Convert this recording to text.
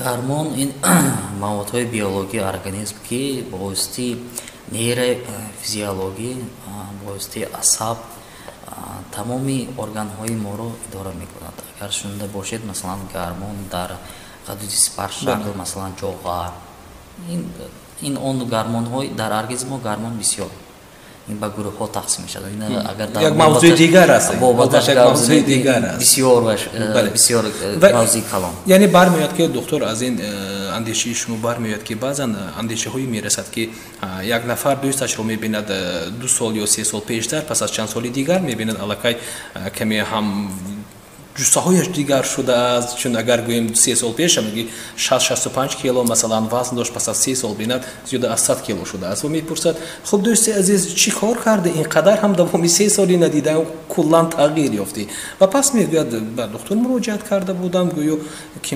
Гормон ин маводҳои биологии организм, ки бо воситаи нейрофизиологӣ, бо воситаи асаб тамоми органҳои моро идора мекунад. Агар шунида бошед, масалан, гормон дар ғадуди сипаршакл, масалан, ҷоғар, ин он гормонҳои дар организми мо. Гормон бисёр, ин ба гурӯҳҳо тақсим мешавад. Агар як мавзӯи дигар аст. Мавзӯи дигар аст, бисёр бисёр мавзӯи калон. Яъне бармеояд, ки духтур, аз ин андешаи шумо бармеояд, ки баъзан андешаҳое мерасад, ки як нафар дӯсташро мебинад 2 сол ё 3 сол пештар, пас аз чанд соли дигар мебинад, аллакай каме ҳам ҷуссаҳояш дигар шудааст. Чун агар гӯем, 3 сол пеш ҳамаги 60-65 кило, масалан, вазн дошт, пас аз 3 сол бинад, зиёда аз 100 кило шудааст ва мепурсад: «Хуб, дӯсти азиз, чӣ кор карда, ин қадар ҳам давоми 3 соли надидаам куллан тағйир ёфтӣ?» Ва пас мегӯяд: «Ба духтур муроҷиат карда будам, гӯё ки